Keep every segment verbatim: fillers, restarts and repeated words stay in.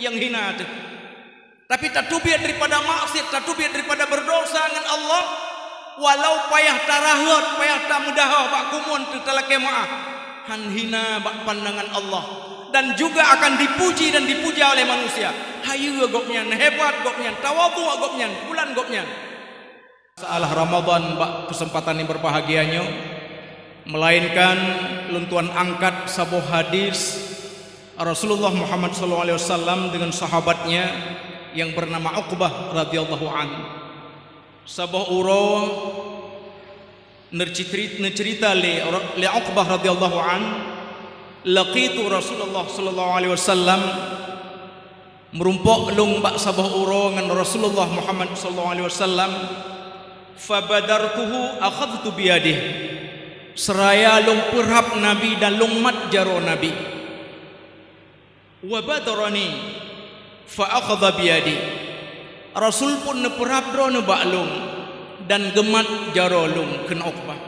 nyang hina teuh. Tapi tateubiet daripada maksiat, tateubiet daripada berdosa ngon Allah, walau payah tarahot, payah tameudahoe bak kumuen teuh talakée meuáh, han hina bak pandangan Allah, dan juga akan dipuji dan dipuja oleh manusia. Hayeue gobnyan, hebat gobnyan, tawadhu gobnyan, bulan gobnyan. Masalah Ramadan bak kesempatan yang berbahagia nyoe, melainkan lôn tuan angkat saboh hadis Rasulullah Muhammad sallallahu alaihi wasallam dengan sahabatnya yang bernama Uqbah radhiyallahu anhu. Saboh uroe neucitri-, neucerita lé, lé Uqbah radhiyallahu anhu, "Laqitu Rasulullah sallallahu alaihi wasallam," meurumpok lôn bak saboh uroe ngon Rasulullah Muhammad sallallahu alaihi wasallam, "fabadartuhu akhadhtu biyadih," seraya lôn peurab Nabi dan lôn mat jaroe Nabi. "Wa badarani fa akhadha biyadi," Rasul pun neupeurab droeneuh bak lôn dan geumat jaroe lôn, kheun Uqbah.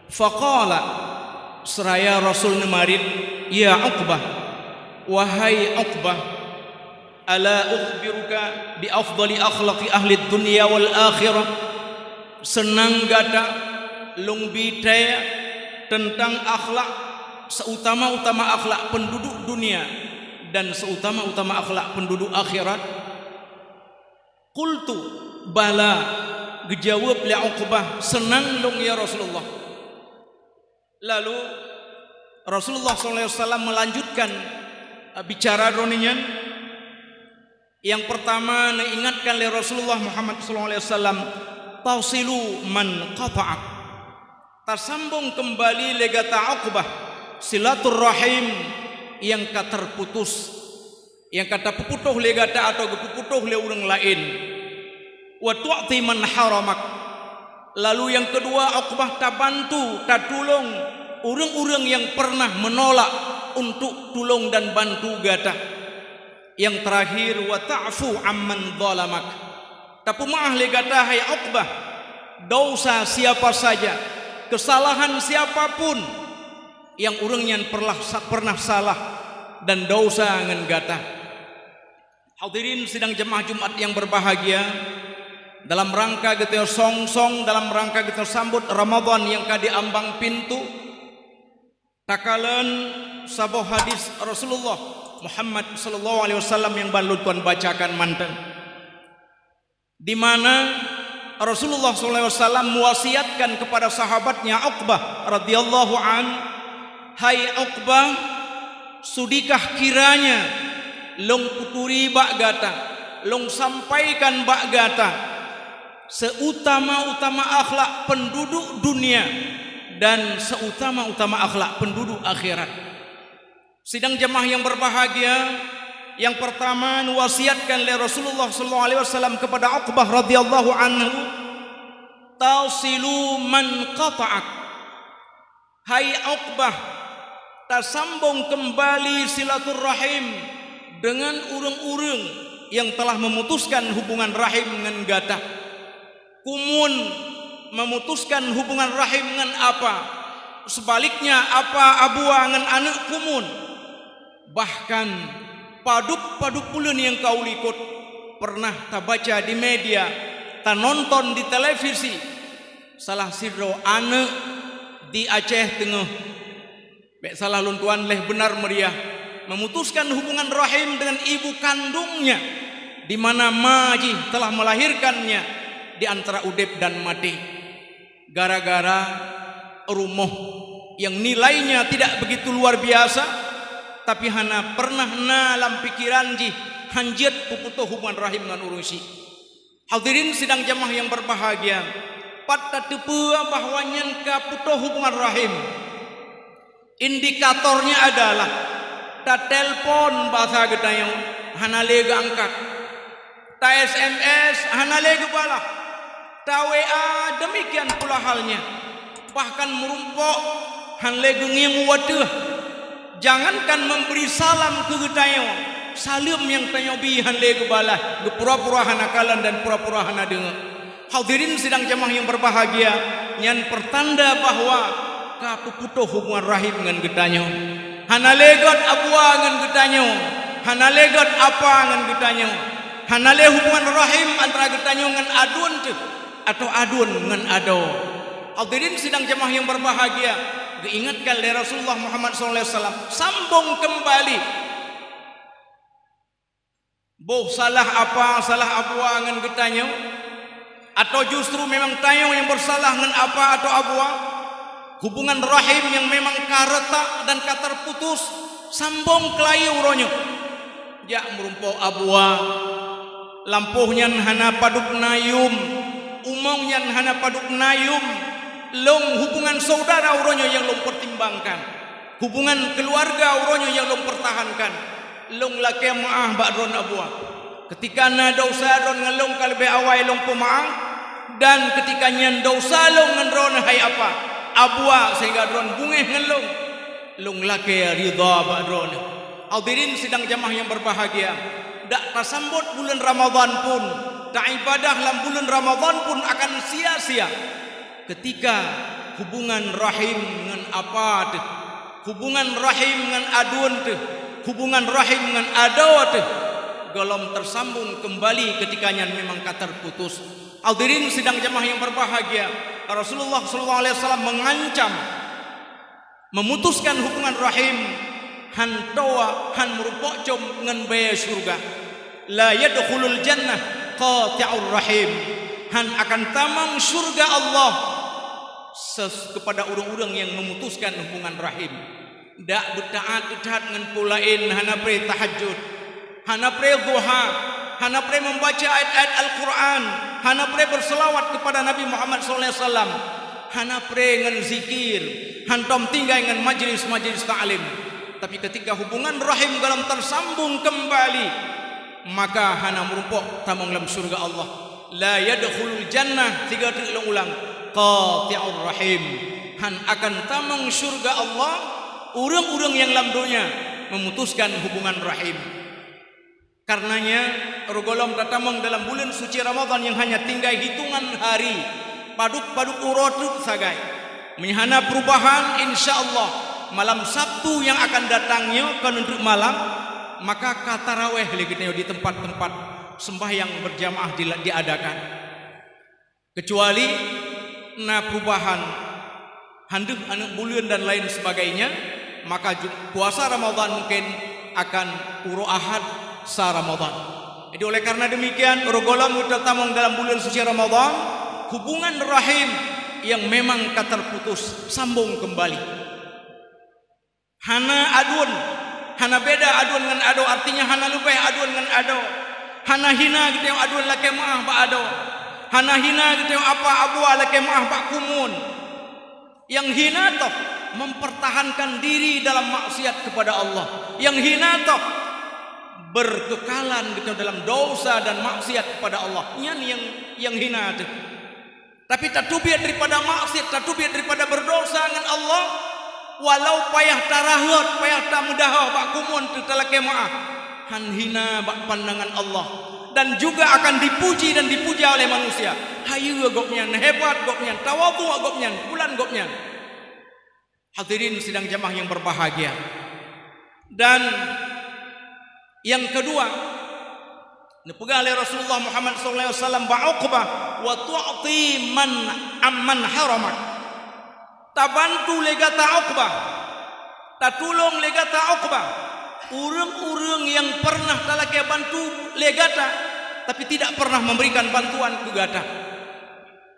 Faqala, seraya Rasul neumarit, "Ya Uqbah, wahai Uqbah, ala ukhbiruka bi afdali akhlaqi ahli dunya wal akhirah?" Seunang gata lôn bi tée teuntang akhlak seutama-utama akhlak peunduduek dunia dan seutama-utama akhlak peunduduek akhirat? Qultu, "Bala," geujaweueb lé Uqbah, "Seunang lôn, ya Rasulullah." Lalu Rasulullah sallallahu alaihi wasallam melanjutkan, eh, bicara droeneuh nyan. Yang pertama, neuingatkan lé Rasulullah Muhammad sallallahu alaihi wasallam, "Tasilu man qata'ak." Tasambong keumbali lé gata Uqbah silaturrahim nyang ka teuputus, nyang ka tapeuputoh lé gata atawa geupeuputôh lé ureuëng laén. "Wa tu'ti man haramak." Lalu nyang keudua, Uqbah tabantu, tatulông ureuëng-ureuëng nyang pernah meunolak untuk tulông dan bantu gata. Nyang teurakhir, "Wa ta'fu amman zalamak." Tapeumeuáh lé gata, hai Uqbah, dosa siapa saja, kesalahan siapa pun nyang ureuëng nyan perlah-, pernah salah dan dosa ngon gata. Hadirin sidang jemaah Jumat yang berbahagia, dalam rangka geutanyoe song-song, dalam rangka geutanyoe sambot Ramadan nyang ka di ambang pintu, takalon saboh hadis Rasulullah Muhammad sallallahu alaihi wasallam nyang ban lôn tuan bacakan mantong, di mana Rasulullah sallallahu alaihi wasallam mewasiatkan kepada sahabatnya Uqbah radhiyallahu an, "Hai Uqbah, sudikah kiranya lôn peuturi bak gata, lôn sampaikan bak gata seutama-utama akhlak penduduk dunia dan seutama-utama akhlak penduduk akhirat." Sidang jemaah yang berbahagia, yang pertama, nuwasiatkan lé Rasulullah sallallahu alaihi wasallam kepada Uqbah radhiyallahu anhu, "Tasilu man qata'ak." Hai Uqbah, tasambong keumbali silaturrahim deungon ureuëng-ureuëng nyang telah memutuskan hubungan rahim ngon gata. Kumun memutuskan hubungan rahim ngon apa, sebaliknya apa abua ngon aneuëk kumun. Bahkan padub-padub buleuen nyang ka u likot pernah tabaca di media, tanonton di televisi, salah sidroe aneuëk di Aceh Teungoh, bék salah lôn tuan, lheueh beunar meriah, memutuskan hubungan rahim deungon ibu kandungnya, di mana ma jih telah melahirkannya di antara udeb dan maté. Gara-gara rumoh yang nilainya tidak begitu luar biasa, tapi hana pernah na lam pikiran jih hanjeuet peuputôh hubungan rahim ngon ureuëng syik. Hadirin sidang jamaah yang berbahagia, pat tateupeue bahwa nyan ka putôh hubungan rahim? Indikatornya adalah tatelpon basa geutanyoe hana lé geuangkat, ta-S M S hana lé geubalah, ta-W A demikian pula halnya, bahkan meurumpok han lé geungieng u ateueh. Jangankan memberi salam keu geutanyoe, saleuem nyang tanyoe bi han lé geubalah, geupura-pura hana kalon dan pura-pura hana deungoe. Hadirin sidang jamaah yang berbahagia, nyan pertanda bahwa ka peuputôh hubungan rahim ngon geutanyoe. Hana lé göt abua ngon geutanyoe. Hana lé göt apa ngon geutanyoe. Hana lé hubungan rahim antara geutanyoe ngon aduen teuh, atau aduen ngon adoe. Hadirin sidang jamaah yang berbahagia, geuingatkan lé Rasulullah Muhammad sallallahu alaihi wasallam, sambong kembali. Boh salah apa, salah abua ngon geutanyoe? Atau justru memang tanyoe nyang bersalah ngon apa atau abua? Hubungan rahim nyang memang ka retak dan ka terputus, sambong keulayi uroe nyoe. Jak meurumpok abua. Lampôh nyan hana padub na yum, umong nyan hana padub na yum. Lôn hubungan saudara uroe nyoe nyang lôn pertimbangkan. Hubungan keuluwarga uroe nyoe nyang lôn pertahankan. Lôn lakée meuáh bak droen abua. Keutika na desya droen ngon lôn ka leubeh awai lôn peumeuáh, dan keutika nyan desya lôn ngon droen hai apa, abua sehingga droen beungéh ngon lôn, lôn lakée ridha bak droen. Hadirin sidang jamaah yang berbahagia, dak tasambot buleuen Ramadhan pun, taibadah lam buleuen Ramadhan pun akan sia-sia. Keutika hubungan rahim ngon apa teuh, hubungan rahim ngon aduen teuh, hubungan rahim ngon adoe teuh, gohlom teusambong keumbali, keutika nyan memang ka teuputus. Hadirin sidang jamaah yang berbahagia, Rasulullah sallallahu alaihi wasallam mengancam memutuskan hubungan rahim, han towa, han meurumpok com ngon bée syurga. "La yadkhulul jannah qati'ur rahim." Han akan tamong syurga Allah ses-, kepada ureuëng-ureuëng nyang memutuskan hubungan rahim. Dak beutaat that ngon peue laén, hana pré tahajud, hana pré duha, hana pré membaca ayat-ayat Al-Quran, hana pré berselawat kepada Nabi Muhammad sallallahu alaihi wasallam, hana pré ngon zikir, hantom tinggai ngon majlis-majlis taklim. Tapi keutika hubungan rahim gohlom teusambong keumbali, maka hana meurumpok tamong lam syurga Allah. "La yadkhulul jannah," tiga teuk lôn ulang, "qati'ur rahim." Han akan tamong syurga Allah ureuëng-ureuëng nyang lam donya memutuskan hubungan rahim. Karenanya, roh gohlom tatamong dalam buleuen suci Ramadhan nyang hanya tinggai hitongan hari, padub-padub uroe teuk sagai. Meunyo hana perubahan, insya Allah, malam Sabtu nyang akan datang nyoe, kon treuk malam, maka ka taraweh lé geutanyoe di tempat-tempat sembahyang berjamaah dila-, diadakan. Kecuali na perubahan, han deuh aneuk buleuen dan lain sebagainya, maka ju-, puasa Ramadhan mungkin akan uroe Ahad sa Ramadhan. Jadi, oleh karena demikian, roh gohlom tatamong dalam buleuen suci Ramadhan, hubungan rahim nyang memang ka terputus, sambong kembali. Hana aduen, hana beda aduen ngon adoe, artinya hana leubeh aduen ngon adoe. Hana hina geutanyoe aduen lakée meuáh bak adoe. Hana hina geutanyoe apa abua lakée meuáh bak kumun. Nyang hina toh mempertahankan diri dalam maksiat kepada Allah. Nyang hina toh berkekalan geutanyoe dalam dosa dan maksiat kepada Allah. Nyan nyang, nyang hina teuh. Tapi tateubiet daripada maksiat, tateubiet daripada berdosa ngon Allah, walau payah tarahot, payah tameudahoh bak kumun teuh talakée meuáh, han hina bak pandangan Allah, dan juga akan dipuji dan dipuja oleh manusia. Hayeue gobnyan, hebat gobnyan, tawadhu gobnyan, pulan gobnyan. Hadirin sidang jamaah yang berbahagia. Dan yang kedua, neupeugah lé Rasulullah Muhammad sallallahu alaihi wasallam bak Uqbah, "Wa tu'ti man amman haramak." Tabantu lé gata Uqbah, tatulông lé gata Uqbah, ureuëng-ureuëng nyang pernah talakée bantu lé gata, tapi tidak pernah memberikan bantuan keu gata.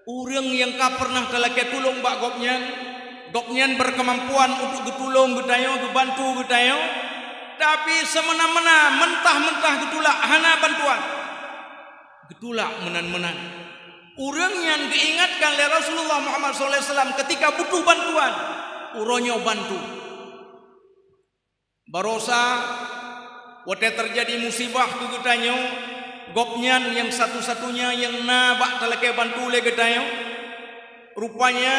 Ureuëng nyang ka pernah talakée tulông bak gobnyan, gobnyan berkeumampuan untuk geutulông geutanyoe, geubantu geutanyoe, tapi seumeunan-meunan, mentah-mentah geutulak hana bantuan. Geutulak meunan-meunan. Ureuëng nyan geuingatkan lé Rasulullah Muhammad sallallahu alaihi wasallam keutika butuh bantuan, uroe nyoe bantu. Barosa, watée teujadi musibah keu geutanyoe, gobnyan nyang satu-satunya nyang na bak talakée bantu lé geutanyoe. Rupanya,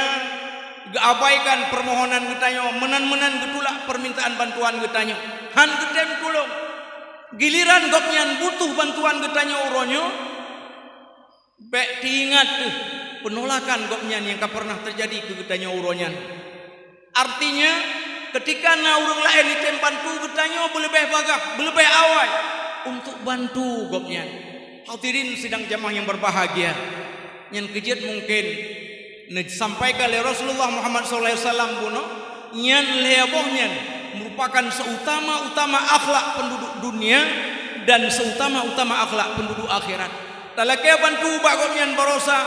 geuabaikan peumohonan geutanyoe, meunan-meunan geutulak peumintaan bantuan geutanyoe. Han geutem tulông. Giliran gobnyan butuh bantuan geutanyoe uroe nyoe, bék teuingat teuh peunolakan gobnyan nyang ka pernah teujadi keu geutanyoe uroe nyan. Artinya, Keutika na ureuëng laén jitem bantu, geutanyoe beuleubeh bagaih, beuleubeh awai untuk bantu gobnyan. Hadirin sidang jamaah nyang berbahagia, nyan keujeuet mungken neusampaikan lé Rasulullah Muhammad sallallahu alaihi wasallam bunoe, nyan lhée boh nyan merupakan seutama-utama akhlak penduduk dunia dan seutama-utama akhlak penduduk akhirat. Talakée bantu bak gobnyan barosa,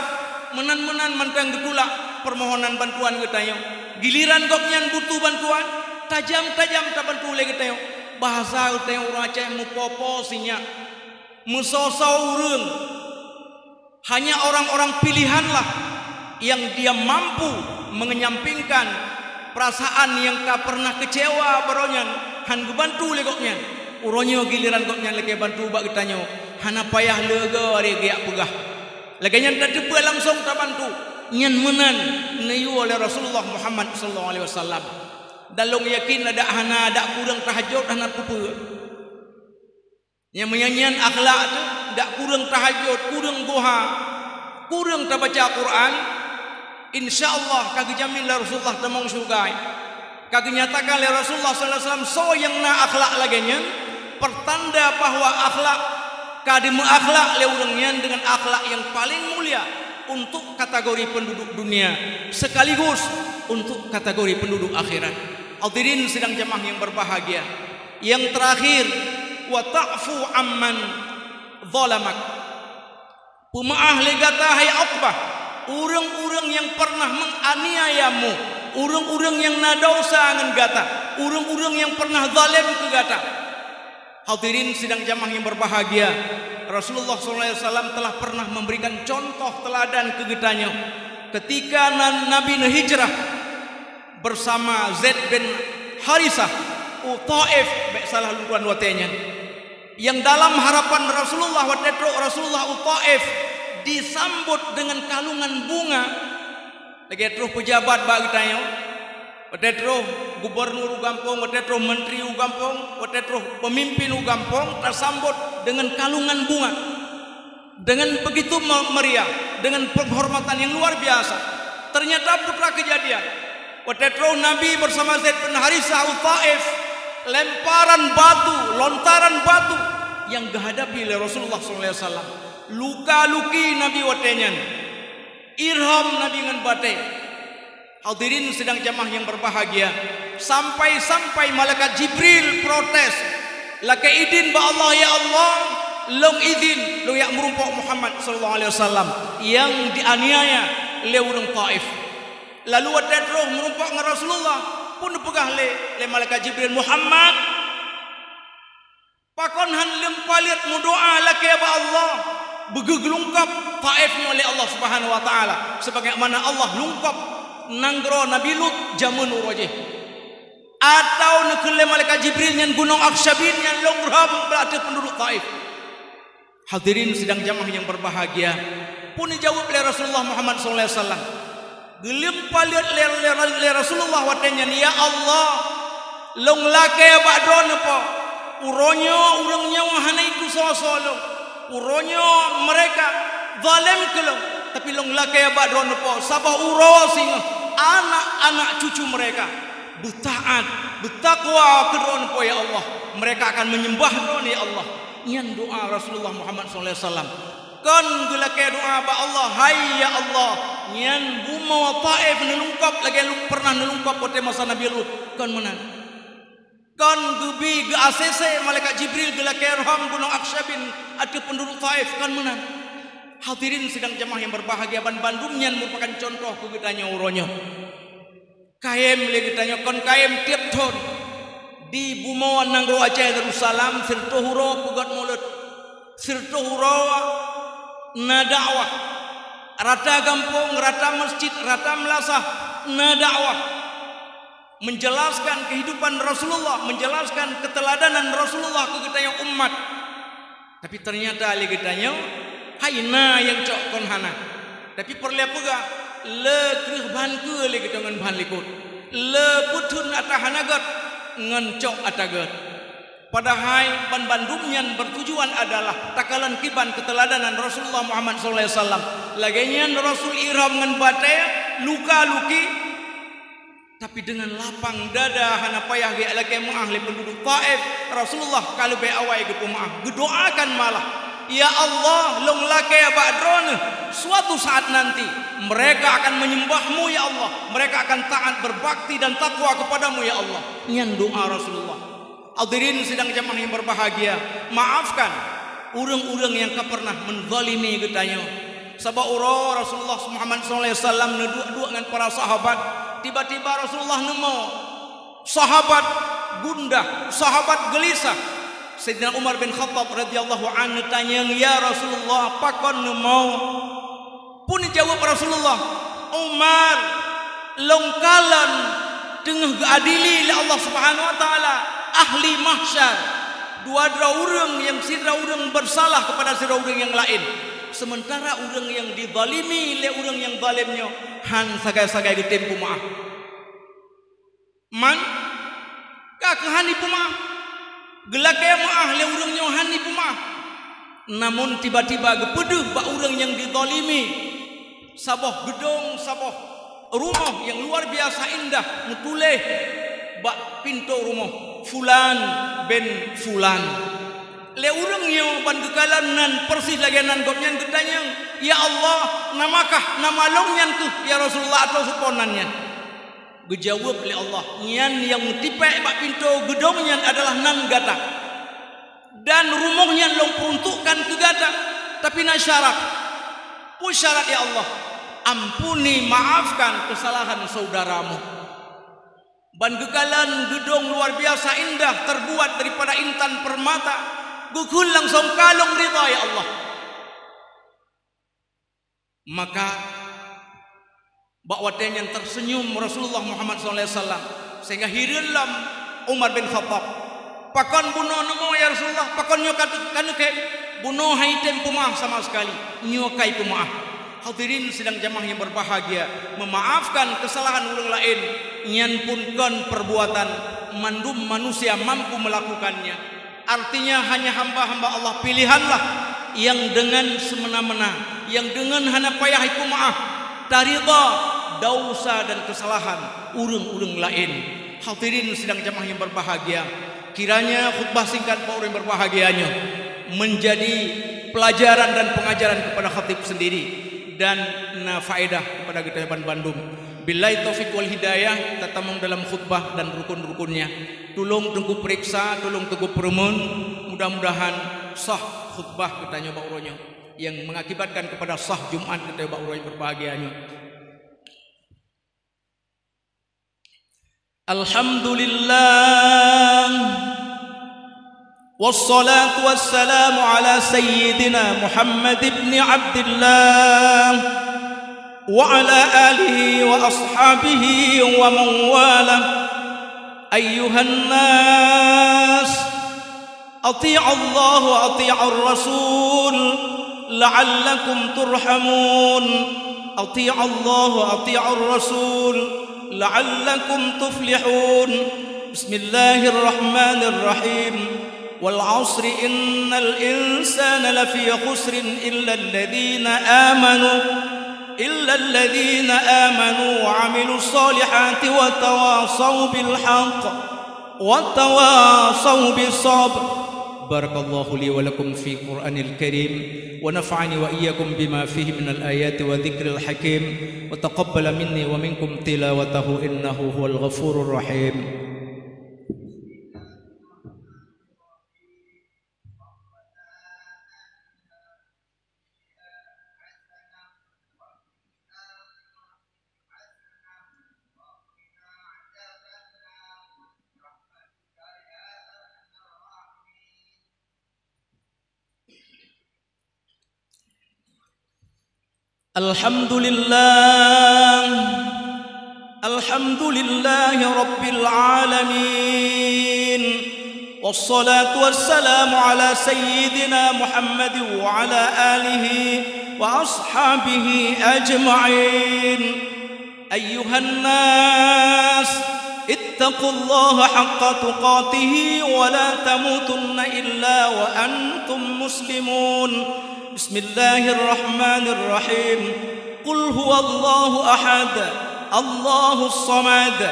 meunan-meunan mantong geutulak permohonan bantuan geutanyoe. Giliran gobnyan butuh bantuan, tajam-tajam tabantu lé geutanyoe. Bahasa geutanyoe ureuëng Aceh meupopo sinyak, meusoe-soe ureuëng. Hanya orang-orang pilihanlah yang dia mampu mengenyampingkan perasaan nyang ka pernah keucewa baroe nyan, han geubantu lé gobnyan. Uroe nyoe giliran gobnyan lakée bantu bak geutanyoe, hana payah leuga ari geujak peugah. Lagée nyan tateupeue langsong tabantu. Nyan meunan neuyue lé Rasulullah Muhammad sallallahu alaihi wasallam. Dan lôn yakin adak hana, adak kureueng tahajud, hana peue-peue. Nyang meunyan-nyan akhlak teuh, dak kureueng tahajud, kureueng duha, kureueng tabaca Quran, insya Allah ka geujamin lé Rasulullah tamong syeuruga. Ka geunyatakan lé Rasulullah sallallahu alaihi wasallam, soe nyang na akhlak lagée nyan, pertanda bahwa akhlak ka dimeuakhlak lé ureuëng nyan dengan akhlak nyang paleng mulia untuk kategori penduduk dunia sekaligus untuk kategori penduduk akhirat. Hadirin sidang jamaah nyang berbahagia, nyang terakhir, "Wa ta'fu amman zalamak." Peumeu'ah lé gata, hai Uqbah, ureuëng-ureuëng nyang pernah menganiayamu, ureuëng-ureuëng nyang na desya ngon gata, ureuëng-ureuëng nyang pernah zalem keu gata. Hadirin sidang jamaah nyang berbahagia, Rasulullah sallallahu alaihi wasallam telah pernah memberikan contoh teladan keu geutanyoe. Ketika na-, Nabi neuhijrah, bersama Zaid bin Harisah u Taif, bék salah lôn tuan watée nyan. Yang dalam harapan Rasulullah watée trok Rasulullah u Taif disambot dengan kalungan bunga. Lagée troh peujabat bak geutanyoe, watée troh gubernur u gampông, watée troh menteri u gampông, watée troh pemimpin u gampông tasambot dengan kalungan bunga. Dengan begitu me-, meriah, dengan penghormatan yang luar biasa. Ternyata putra kejadian, watée troh Nabi bersama Zaid bin Harisah u Taif, lemparan batu, lontaran batu yang geuhadapi lé Rasulullah sallallahu alaihi wasallam. Luka-luki Nabi watée nyan. Irham Nabi ngon batée. Hadirin sidang jamaah nyang berbahagia, sampai-sampai malaikat Jibril protes, lakée idin bak Allah, "Ya Allah, lôn idin lôn jak meurumpok Muhammad sallallahu alaihi wasallam nyang dianiaya lé ureuëng Taif." Lalu watée troh meurumpok ngon Rasulullah, peue neupeugah lé, lé malaikat Jibril, "Muhammad, pakon han leumpaleuet meudoá lakée bak Allah, beugeugeulungkab Taif nyoe lé Allah Subhanahu wa Taala, sebagaimana Allah lungkab nanggroe Nabi Lut jameun uroe jih? Atawa neukheun lé malaikat Jibril nyan gunong Aksabin nyan lôn rhom bak ateueh penduduk Taif?" Hadirin sidang jamaah nyang berbahagia, peue neujaweueb lé Rasulullah Muhammad sallallahu alaihi wasallam? Geuleumpaleuet lé, lé, lé Rasulullah watée nyan, "Ya Allah, lôn lakée bak Droeneuh po, uroe nyoe ureuëng nyoe hana itusoe-soe lôn. Uroe nyoe meureka zalem keu lôn, tapi lôn lakée bak Droeneuh po, saboh uroe singoh anak-anak cucu meureka beutaát, beutakwa keu Droeneuh po, ya Allah. Meureka akan meunyeumbah Droeneuh, ya Allah." Nyan doá Rasulullah Muhammad sallallahu alaihi wasallam. Kon geulakée doá bak Allah, "Hai ya Allah, nyan bumoe Taif neulungkab lagée lung-, pernah neulungkab watée masa Nabi Lut." Kon meunan. Kon geubi geu-A C C malaikat Jibril geulakée rhom gunong Aksabin ateueh penduduk Taif. Kon meunan. Hadirin sidang jamaah nyang berbahagia, banbandum nyan meurupakan contoh keu geutanyoe uroe nyoe. Kayém lé geutanyoe, kon kayém tieb thon. Di bumoe nanggroe Aceh Darussalam, sireutôh uroe peugét mulod, sireutôh uroe na dakwah. Rata gampông, rata masjid, rata meulasah na dakwah. Menjelaskan kehidupan Rasulullah, menjelaskan keteladanan Rasulullah keu geutanyoe umat. Tapi ternyata lé geutanyoe hai na nyang cok kon hana. Tapi peureulée peugah, le kreueh ban keue lé geutanyoe ngon ban likot. Le peutheun ata hana gét ngon cok ata gét. Padahai banbandum nyan bertujuan adalah takalon kiban keteladanan Rasulullah Muhammad sallallahu alaihi wasallam. Lagée nyan Rasul ihram ngon batée, luka-luki, Tapi deungon lapang dada hana payah geulakée meu'ah lé peunduduek Taif, Rasulullah ka leubeh awai geupeumeu'ah, geudoakan malah, "Ya Allah, lôn lakée bak Droeneuh, suatu saat nanti mereka akan menyembah-Mu, ya Allah, mereka akan taat, berbakti dan takwa kepada-Mu, ya Allah." Nyan doa Rasulullah. Hadirin sidang jamaah yang berbahagia, maafkan ureuëng-ureuëng nyang ka pernah menzalimi geutanyoe. Sabab uroe Rasulullah Muhammad sallallahu alaihi wasallam neuduek-duek ngon para sahabat, tiba-tiba Rasulullah neumoe. Sahabat gundah, sahabat geulisah. Saidina Umar bin Khattab radhiyallahu anhu tanyong, "Ya Rasulullah, pakon neumoe?" Peue neujaweueb Rasulullah, "Umar, lôn kalon teungoh geuadili lé Allah Subhanahu wa Taala ahli mahsyar, dua droe ureuëng nyang sidroe ureuëng bersalah kepada sidroe ureuëng nyang laén, sementara ureuëng nyang dizalimi lé ureuëng nyang zalém nyoe hán sagai-sagai geutem peumeu'ah." Man, ka keuh hana peumeu'ah. Geulakée meu'ah lé ureuëng nyoe hana peumeu'ah. Namon tiba-tiba geupeudeuh bak ureuëng nyang dizalimi saboh geudong, saboh rumoh nyang luar biasa indah, meutuléh bak pintoe rumoh, "Fulan bin Fulan." Lé ureuëng nyoe ban geukalon nan persis lagée nan gobnyan geutanyong, "Ya Allah, namakah nama lôn nyan keuh, ya Rasulullah, atawa soe po nan nyan?" Geujaweueb lé Allah, "Nyan nyang meutipék bak pintoe geudong nyan adalah nan gata. Dan rumoh nyan lôn peuruntukkan keu gata, tapi na syarat." "Peue syarat, ya Allah?" "Ampuni, maafkan kesalahan saudaramu." Ban geukalon geudong luar biasa indah terbuat daripada intan permata, geukheun langsong, "Ka lôn ridha, ya Allah." Maka, bak watée nyan terseunyum Rasulullah Muhammad sallallahu alaihi wasallam, sehingga hireuen lom Umar bin Khattab. "Pakon bunoe neumoe, ya Rasulullah? Pakon nyoe ka, ka neukém?" "Bunoe han item peumeu'ah sama sekali. Nyoe ka ipeumeu'ah." Hadirin sidang jamaah yang berbahagia, memaafkan kesalahan ureuëng laén, nyan pun kon perbuatan mandum manusia mampu melakukannya. Artinya, hanya hamba-hamba Allah pilihanlah yang dengan semena-mena, yang dengan hana payah ipeumeu'ah, taridha dosa dan kesalahan ureuëng-ureuëng laén. Hadirin sidang jamaah yang berbahagia, kiranya khutbah singkat bak ureuëng berbahagia nyoe menjadi pelajaran dan pengajaran kepada khatib sendiri dan na faedah kepada geutanyoe ban bandum. Billahi taufik wal hidayah, tatamong dalam khutbah dan rukun-rukunnya. Tulông Teungku peuriksa, tulông Teungku peureumeun, mudah-mudahan sah khutbah geutanyoe bak uroe nyoe, yang mengakibatkan kepada sah Jumat geutanyoe bak uroe berbahagia nyoe. Alhamdulillah. Wassalatu wassalamu ala sayyidina Muhammad ibn Abdillah wa ala alihi wa ashabihi wa man wala. Ayyuhan nas, ati'ullaha wa ati'ur rasul la'allakum turhamun. Ati'ullaha wa ati'ur rasul la'allakum tuflihun. Bismillahirrahmanirrahim. Wal 'asri innal insana lafi khusrin illa alladhina amanu, illa alladhina amanu wa 'amilus salihati wa tawasau bil haqq wa tawasau bis sabr. Barakallahu li wa lakum fi Qur'anil Karim, wa nafa'ani wa iyyakum bima fihi minal ayati wa dzikril hakim, wa taqabbala minni wa minkum tilawatahu innahu huwal ghafurur rahim. Alhamdulillah. Alhamdulillahi rabbil alamin. Wassalatu wassalamu ala sayyidina Muhammadin wa ala alihi wa ashabihi ajma'in. Ayyuhan nas, ittaqullaha haqqa tuqatih wa la tamutunna illa wa antum muslimun. Bismillahirrahmanirrahim. Qul huwallahu ahad, Allahus samad,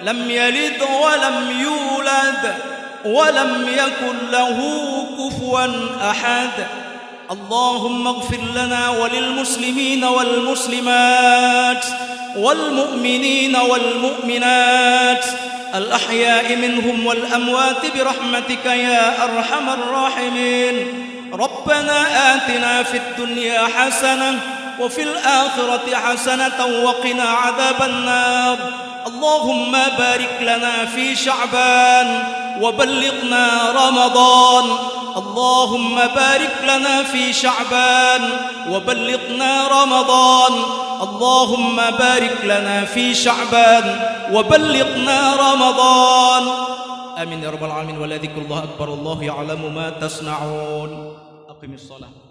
لم يلد ولم يولد ولم يكن له كفوا أحد. اللهم اغفر لنا وللمسلمين والمسلمات والمؤمنين والمؤمنات الأحياء منهم والأموات برحمتك يا أرحم الراحمين. ربنا آتنا في الدنيا حسنة وفي الآخرة حسنة وقنا عذاب النار. اللهم بارك لنا في شعبان وبلغنا رمضان. اللهم بارك لنا في شعبان وبلغنا رمضان. اللهم بارك لنا في شعبان وبلغنا رمضان. آمين يا رب العالمين. ولذكر الله أكبر. الله يعلم ما تصنعون. أقم الصلاة.